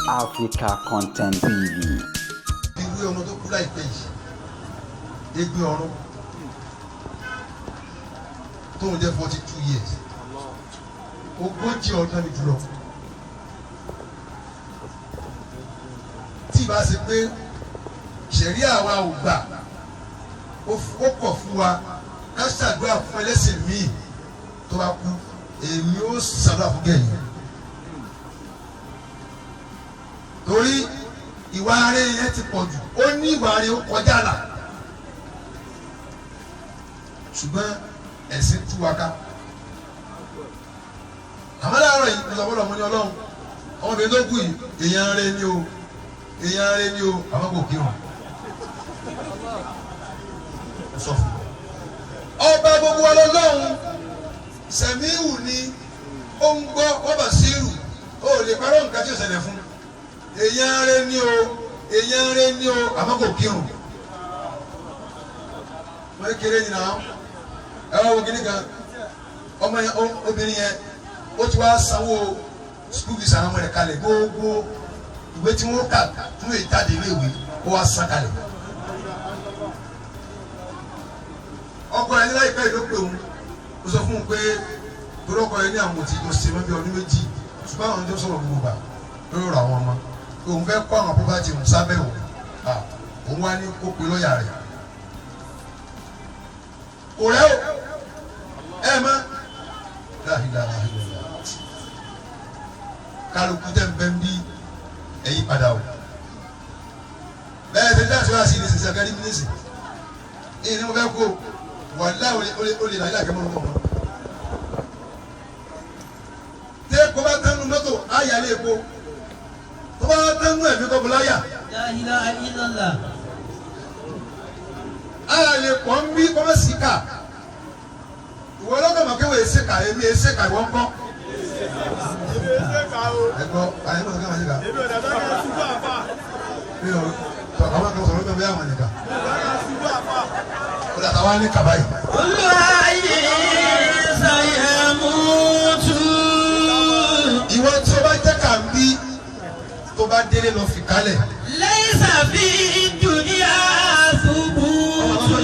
Africa Content TV. Ìwé ọmọ tó kú láìpẹ́ yìí, Egbin Ọ̀run, tóun jẹ́ 42 years, 40 ọdún ní jùlọ. Tí ìbá ṣe pé ṣẹ̀rí àwa ò gbà, ó kọ̀ fún wa ká ṣàdúrà fún ẹlẹ́sìn míì tó bá kú, èmi ó ṣàdúrà fún gẹ̀yìn, torí ìwà rẹ̀ yẹn ti pọ̀ jù. Ó ní ìwà rẹ̀ ó kọjá là, ṣùgbọ́n ẹ̀sìn tú wa ká. Àmọ́ láàárọ̀ yìí, mo sọ fọlọ́, mo ní Ọlọ́run, ọmọbìnrin tó kù yìí, èèyàn rẹ̀ ni o, èèyàn rẹ̀ ni o, àmọ́ kò kírun. Mo sọ fún ọba gbogbo wa lọ́lọ́run, sẹ̀míhù ni ó ń gbọ́, ọba sírù ó lè parọ́ nǹkan tí ó ṣẹlẹ̀ fún. Èèyàn rẹ̀ ni o, èèyàn rẹ̀ ni o, àmọ́ kò kírun. Wọ́n kéré ni náà. Ẹ wá wo kíní kan, ọmọ yẹn, obìnrin yẹn, ó ti wá sanwó school fees àwọn ọmọ rẹ̀ kalẹ̀, gbogbo ìwé tí wọ́n kà fún ìjáde iléèwé, ó wá san kalẹ̀. Ọkọ rẹ̀ ní láìpẹ́ yìí ló pè òun, ó sọ fún un pé torí ọkọ rẹ̀ ní àwọn òtí tó ṣe mọ́ bí ọdún 2, ṣùgbọ́n àwọn tó sọ̀rọ̀ gbogbo gbà lórí ọ̀rọ̀ àwọn ọmọ, òun fẹ́ kọ́ àwọn property òun sábẹ́ òun. Òun wá ní kó pe lọ́ọ̀yà rẹ̀. Kò rẹ́ o, ẹ mọ́ láhìláhìlá. Kálukú tẹ̀ ń bẹ́ ń bí ẹ̀yí padà o. Bẹ́ẹ̀ tẹ́lẹ̀ láti wá sí ilé sísè akẹ́rì mínísì èyí ni mo fẹ́ kó wà láì olè láyé àkẹ́mọ́ ọmọ ọmọ tẹ́ kó bá tánu mọ́tò ayálé epo, tó bá tánu ẹ̀mí kọ́ bọ́láyà. La ilaha illallah. A lè pọ̀ ń bí kọ́mọ́sì kà. Ìwọ ọlọ́dọ̀ mọ̀ kéwòn èsè kà, èmi èsè kà, ìwọ ń kọ́. Ẹ gbọ́ àyè mọ̀ kéwòn èsè kà. Mi ò tọ́ àwọn kan sọ̀rọ̀ bẹ́ẹ̀ àwọn nìkan. Ó dàtà wá ní kaba yìí. Olúwaayé sayamutu. Ìwọ tí o bá jẹ́ kà ń bí, tó bá délé lọ fi kálẹ̀. Laysa fi dunya thubutu.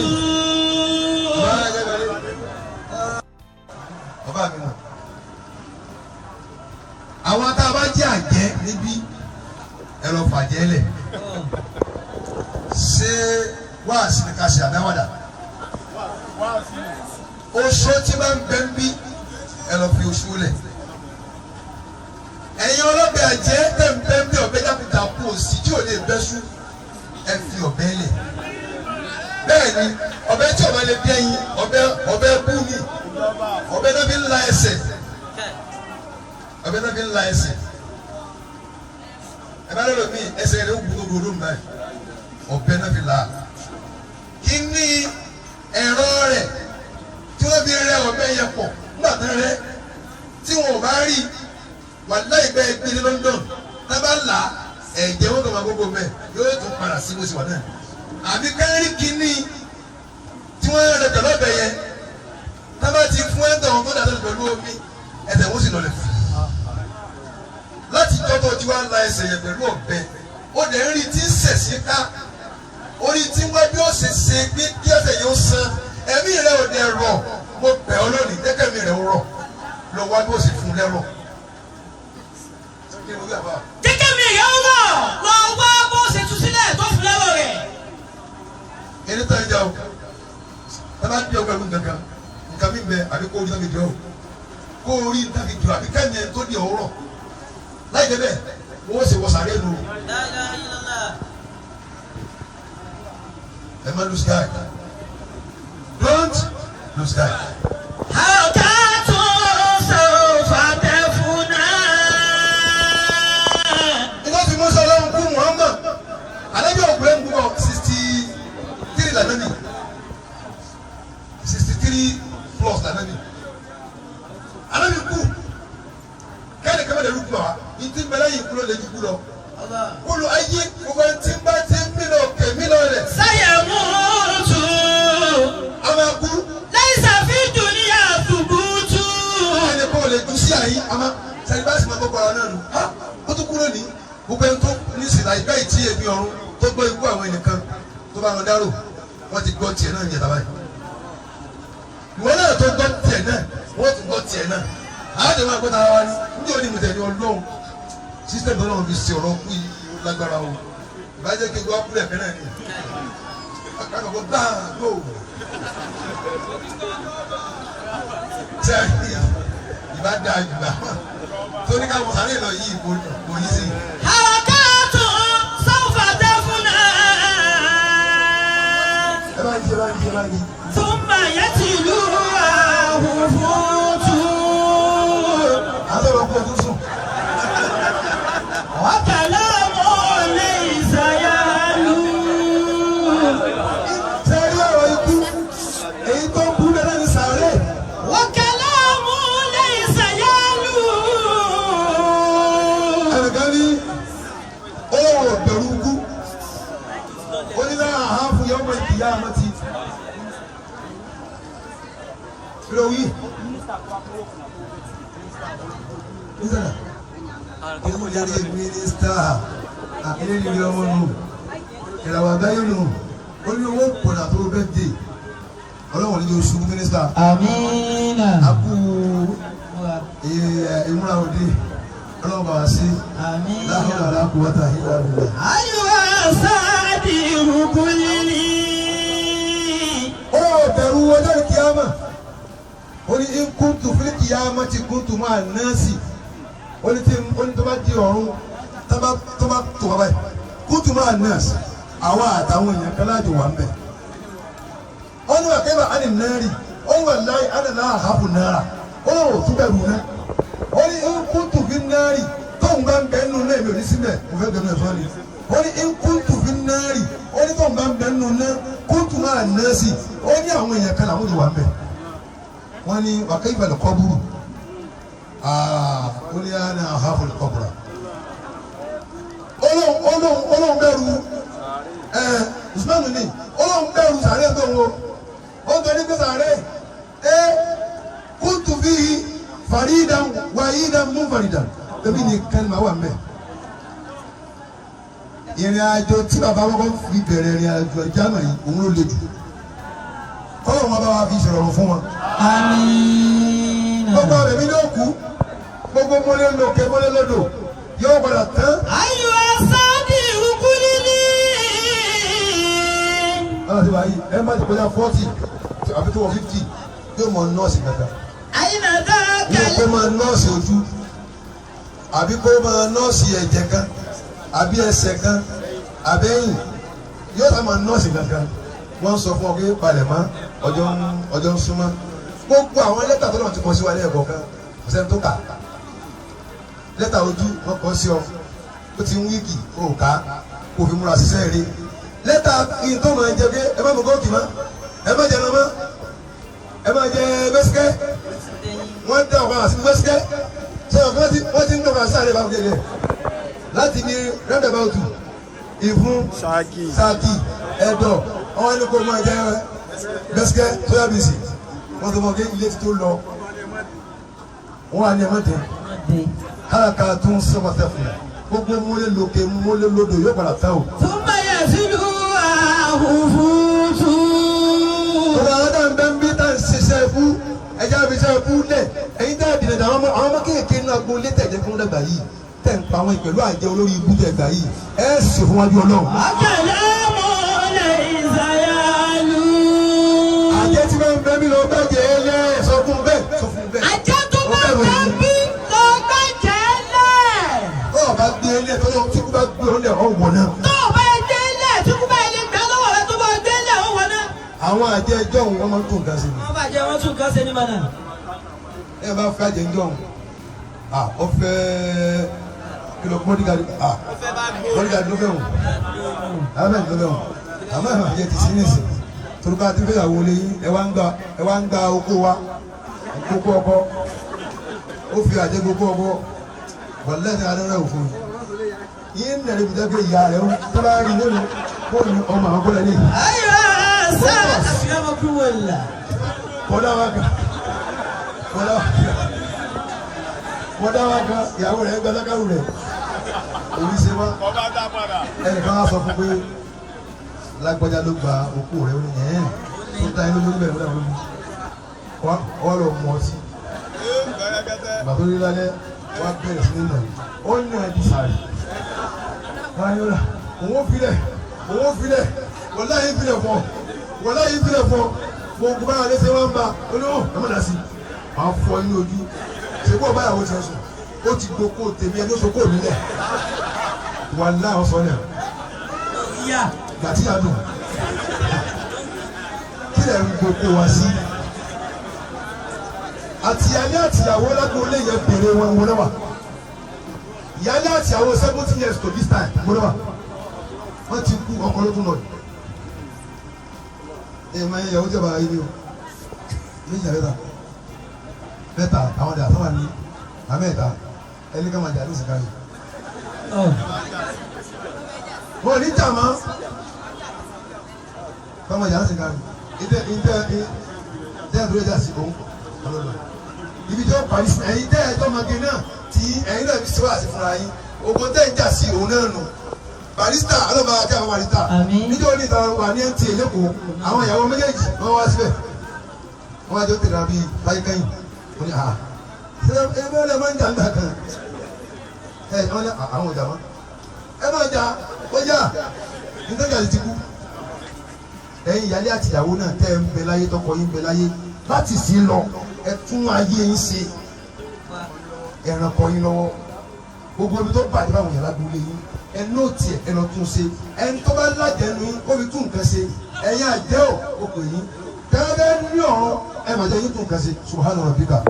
Bàbá mi mọ̀. Àwọn tá a bá jẹ́ àjẹ́ níbí, ẹ lọ fàjẹ́ lẹ̀. Ṣé wáàsí ni ká ṣe àdáwàdà? Oṣó tí bá ń bẹ ń bí, ẹ lọ fi oṣù lẹ̀. Ẹ̀yin ọlọ́bẹ̀ àjẹ́ tẹ̀ ń bẹ ń bí, ọ̀bẹ jákúta kú òsì tí ò lè bẹ́ sú, ẹ fi ọ̀bẹ lẹ̀. Bẹ́ẹ̀ ni ọ̀bẹ tí ọ̀bẹ lè dẹ́yìn ọ̀bẹ, ọ̀bẹ bú ni, ọ̀bẹ náà fi ń la ẹsẹ̀, ọ̀bẹ náà fi ń la ẹsẹ̀. Ẹ bá lọ́dọ̀ mi, ẹsẹ̀ rẹ̀ ó gbúdọ̀ gbúdọ̀ mbẹ́, ọ̀bẹ náà fi la. Kí ni ẹ̀rọ rẹ̀ tí wọ́n fi rẹ ọ̀bẹ yẹn pọ̀ nígbà tó rẹ tí wọn ò bá rí wàláhì bẹ́ẹ̀ gbé ní London, tá bá là ẹ̀jẹ̀ wọn kàn máa gbogbo mẹ́, yóò tún padà sí bó ṣe wà náà. Àbí kẹ́rì kínní tí wọ́n rẹ pẹ̀lú ọ̀bẹ yẹn, tá bá ti fún ẹ̀ńtọ̀ wọn tó dàtọ̀ pẹ̀lú omi, ẹsẹ̀ wọn sì lọlẹ̀ fún láti jọ́tọ̀ tí wọ́n la ẹsẹ̀ yẹn pẹ̀lú ọ̀bẹ. Ó dẹ̀ ń rí tí ń sẹ̀ sí ká orí tí wọ́n bí ó ṣe ṣe bí kí ẹsẹ̀ yẹn ó san, ẹ̀mí rẹ̀ ò dẹ̀ rọ̀. Mo bẹ̀ ọ́ lónìí, jẹ́kẹ̀mí rẹ̀ ó rọ̀ lọ wá bí ó sì fún un lẹ́rọ̀. Kí ni mo wí àbá? Jẹ́kẹ́ mi rẹ̀ ó rọ̀ lọ wá bó ṣe tú sílẹ̀ tó fún lẹ́rọ̀ rẹ̀. Ẹni tó ń jẹ o, ẹ bá di ọgbẹ nǹkan nǹkan mi bẹ, àbí kó orí tàbí di ọ, kó orí tàbí di ọ, àbí kẹ́mi ẹ̀ tó di ọ̀rọ̀ láì dé bẹ́ẹ̀, wọ́n sì wọ sàré nù. La ilaha illallah. Ẹ má lose guard, don't lose guard. Harakatu sawfa tafuna. Nígbà tí Musa Ọlọ́run kú, Muhammad anabi ọ̀gbẹ́ ń gbọ́ 63 lànàbì, 63 plus lànàbì anabi kú. Kẹ́ni kẹ́mẹ́ lè rú kú wa ní tí mbẹ́lẹ́ yìí kúlọ̀ lè ju kú lọ kúlù ayé gbogbo ẹni tí ń bá ti ń mí lọ kẹ̀mí lọ rẹ̀. Sayamutu. A máa kú. Laysa fi dunya thubutu. Ẹni kọ́ lè ju sí àyín, àmọ́ sẹ́ni bá sì máa gbọ́ ara náà nù ha, ó tún kú lónìí. Gbogbo ẹni tó ní sílá ìgbà yìí tí ebi ọ̀run tó gbọ́ ikú àwọn ẹnìkan tó bá wọn dárò, wọ́n ti gbọ́ tiẹ̀ náà ní ẹ̀ta báyìí. Ìwọ náà tó gbọ́ tiẹ̀ náà, wọ́n ti gbọ́ tiẹ̀ náà. Àádọ́ máa gbọ́ tara wa ní ní òní mùtẹ̀ ní Ọlọ́run. Sísítẹ̀mù tó náà fi ṣe ọ̀rọ̀ kú yìí ó lágbára o. Ìbájẹ́ kí gbọ́ kúlẹ̀ fẹ́ náà ni. Àkàkọ́ gbáà gbò. Sẹ́yìn ìbá dáa jù bá torí káwọn sáré lọ yìí kò yí sí. حركات سوف تفنى Ẹ bá ń jí, ẹ bá ń jí, ẹ bá ń jí. ثم يتلوها هفوت Àtọ̀rọ̀ kú ọdún sùn. وكلام ليس يعلو. Sẹ́rí ọ̀rọ̀ ikú èyí tó ń kú lẹ́nà ní sàárè. وكلام ليس يعلو. Ẹnìkan ní olówó bẹ̀rù ikú. Ó ní náà àháfù yọmọ ìkìyà àmọ́tì. Kí ló wí? Mínísítà. Kí ló yára mínísítà? Eléyìí ni ọmọ nù. Ìràwọ̀ àgbáyé nù. Ó ní owó pọ̀nà tó bẹ́ẹ̀ dé. Ọlọ́run ní oṣù mínísítà. آمين. Akú ìmúra òde. Ọlọ́run bá wa sí. آمين. La hawla wala quwwata illa billah. أيها الصادق قل لي. Ó bẹ̀rù ọjọ́ ìkíyàmà. Ó ní in kuntu fil qiyamati kuntu ma'a nasi. Ó ní tí ó ní tó bá di ọ̀run tó bá tó bá tó bá báyìí. Kuntu ma'a nasi. Àwa àtàwọn èèyàn kan láàjò wà ń bẹ̀. Ó ní wà kayfa ani nari. Ó ní wallahi ana la akhafu nara. Ó ní wò tún bẹ̀rù náà. Ó ní in kuntu fin nari. Tóun bá ń bẹ nínú náà èmi ò ní síbẹ̀. Mo fẹ́ gbẹ̀mí ẹ̀fọ́ ni. Ó ní in kuntu fin nari. Ó ní tóun bá ń bẹ nínú náà kuntu ma'a nasi. Ó ní àwọn èèyàn kan làwọn jọ wà ń bẹ̀. Wọ́n ní wa kayfa al-qabru. Ó ní ana akhafu al-qabra. Olóhùn bẹ̀rù ẹ̀ Usman ní olóhùn bẹ̀rù sàárẹ̀ tó ń wo. Ó ń torí pé sàárẹ̀ ẹ̀ kuntu fihi faridan wahidan munfaridan. Ebi nìkan ni màá wà ń bẹ̀. Ìrìn àjò tí bàbá kọ́kọ́ fi bẹ̀rẹ̀ ìrìn àjò ìjánu yìí òun ló le jù. Kọ́lọ̀ wọn bá wa fi ṣèrọ̀rùn fún wọn. آمين. Gbogbo abẹ̀mí ló kú, gbogbo mọ́lẹ́ lókè mọ́lẹ́ lódò yóò padà tán. أيها الصادق قل لي. Báwo ti wà yìí? Ẹ má ti kọjá 40 àbí tó wọ 50 yóò mọ nọ́ọ̀sì kankan. أين ذاك Yóò kó máa nọ́ọ̀sì ojú àbí kó máa nọ́ọ̀sì ẹ̀jẹ̀ kan àbí ẹsẹ̀ kan àbẹ́yìn yóò sá máa nọ́ọ̀sì kankan. Wọ́n sọ fún ọ pé palẹ̀ mọ́ ọjọ́ ń súnmọ́. Gbogbo àwọn lẹ́tà tó lọ́wọ́ ti kọ sí wa lẹ́ẹ̀kọ̀ọ̀kan kò sẹ́ni tó kà. Lẹ́tà ojú wọn kọ sí ọ, ó ti ń wíìkì ó kà á kó fi múra ṣiṣẹ́ rí. Lẹ́tà yìí tó máa jẹ pé ẹ má mú kóòkì mọ́, ẹ má jẹ ẹran mọ́, ẹ má jẹ bẹ́sikẹ́. Wọ́n dá ọ̀kan àti bẹ́sikẹ́. Ṣé ọ̀kan tí wọ́n ti ń dọ̀kan sáré bá kéde láti ní roundabout ìfún sáàkì ẹ̀dọ̀ ọ̀hún ẹni kó máa jẹ bẹ́sikẹ́ soya bíìsì. Wọ́n tó mọ̀ pé ilé ti tó lọ. Wọ́n wà ní ẹ̀mọ́ tẹ̀. Hálàkà tún sọ́kọ̀tẹ̀ fún un. Gbogbo mọ́lẹ̀ lókè mọ́lẹ̀ lódò yóò padà tán o. ثم يتلوها هفوت. Tọ́lá àwọn tá ń bẹ́ ń bí tá ń ṣiṣẹ́ ikú ẹja fi ṣe ikú lẹ̀ ẹ̀yin tá ìdìnnà dà àwọn ọmọ kéèké náà gbó létẹ̀ jẹ́ fún dàgbà yìí tẹ̀ ń pa àwọn ìpẹ̀lú àjẹ olórí ibú tẹ̀ gbà yìí ẹ̀ sì fún wájú Ọlọ́run. وكلام ليس يعلو. Àjẹ tí máa ń bẹ́ mi lọ bẹ́ẹ̀ jẹ́ lẹ́ sọ fún bẹ́ẹ̀ sọ fún bẹ́ẹ̀. Ajá tó bá fẹ́ bí lọ gbẹ́jẹ́ lẹ̀. Tó o bá gbé lẹ̀ tó tí kú bá gbé ọ lẹ̀ ọ̀ wọ̀ náà. Tó o bá gbé lẹ̀ tí kú bá ilé gbà lọ́wọ́ rẹ tó bá gbé lẹ̀ ó wọ̀ náà. Àwọn àjẹ ẹjọ́ òun wọ́n máa ń tún nǹkan sí ni. Wọ́n bàjẹ́ wọ́n tún nǹkan ṣe ní mọ̀nà. Ẹ bá fẹ́ àjẹ ẹjọ́ òun ọ fẹ́ kìlọ̀ bọ́dígàdì bọ́dígàdì ló fẹ́ wò àmọ́ ẹ̀ ló fẹ́ wò àmọ́ ẹ̀ máa jẹ ti sí nísìn torí bá a ti fẹ́ yàwó lé yín ẹ wá ń gba oko wa oko ọkọ ó fi àjẹ gbogbo ọkọ wàlẹ́ ní adọ́rẹ́ òfin yín nàlẹ́ bí dákẹ́ ìyá rẹ̀ tọ́lá rí lónìí kó ní ọmọ àwọn kọ́lẹ̀ ní. Ayọ̀ sá àfihàn Kọ́dá wa kan kọ́dá wa kan kọ́dá wa kan ìyàwó rẹ̀ gbàdákàrú rẹ̀. Orí ṣe wá. Ẹnìkan á sọ fún pé lágbájá ló gba okó rẹ̀, ó ní ẹ̀ẹ́n tó dá inú lórí bẹ̀rẹ̀ lórí wọ́n lọ mú ọtí. Ìgbà tó rí lálẹ́, wọ́n á bẹ̀rẹ̀ sí ní nà ó ní nà di sàrì. Wọ́n á yọ̀rọ̀ òun ó filẹ̀, òun ó filẹ̀, wọ́n láyé filẹ̀ fún ọ, wọ́n láyé filẹ̀ fún ọ. Gbogbo báyọ̀ lẹ́sẹ̀ wọ́n ń ba olówó ẹ̀ mọ̀ dá sí i. Wọ́n á fọ inú ojú ṣe kó báyàwó ti sùn, ó ti gboko tèmi ẹni ó so kó mi lẹ̀ wàláhì ọ̀sán lẹ̀. Ìyá. Gàtí àdùn kí lẹ̀ ń gboko wá sí àtìyálé àtìyàwó lágbóolé yẹn bèrè wọn wọn náà wà. Ìyálé àtìyàwó 70 years to this time wọn náà wà, wọ́n ti kú, ọkọ ló tún lọ. Ẹ máa ń yàwó tí a bá yé ni o, méjì àbẹ́ta mẹ́ta àwọn ọ̀dà sábà ní àmẹ́ta ẹni ká máa jà ní ìsìnká yìí. Wọ́n ní jà mọ́ ká máa jà ní ìsìnká yìí. Ìtẹ́ ìtẹ́ ìtẹ́ ìdúró ìjà sí òun ọlọ́lọ́ ibi tí ó parí sí. Ẹ̀yin tẹ́ ẹjọ́ mage náà tí ẹ̀yin náà fi ṣe wá sí fúnra yín, ogun tẹ́ ń jà sí òun náà nù. Barrister alọ́ba àti àwọn barrister. Àmín. Níjọ́ ní ìta wà ní NTA lẹ́kọ̀ọ́, àwọn ìyàwó méjèèjì wọ́n wá síbẹ̀, wọ́n wá jọ tẹ̀lé àbí láyé kẹ́yìn. Wọ́n ní àhà, ṣé ẹ bẹ́ẹ̀ lẹ́ máa ń jà ń gbà kan ẹ? Wọ́n ní àwọn ọjà mọ́ ẹ máa jà ó yà nítorí àti ti kú. Ẹ̀yin ìyálé àti ìyàwó náà tẹ́ ẹ ń bẹ láyé, tọkọ yín ń bẹ láyé, láti sí lọ ẹ tún ayé yín ṣe, ẹranko yín lọ́wọ́. Gbogbo ibi tó bàjẹ́ báwọn yàrá gbolé yín, ẹ nóòtì ẹ, ẹ lọ tún ṣe. Ẹni tó bá lájẹnu yín kó fi tún nǹkan ṣe. Ẹ̀yin àjẹ́ ò okò yín tẹ́lẹ̀ ní ọ̀rọ̀ ẹ màjẹ́ yín tún nǹkan ṣe. Subhana rabbika.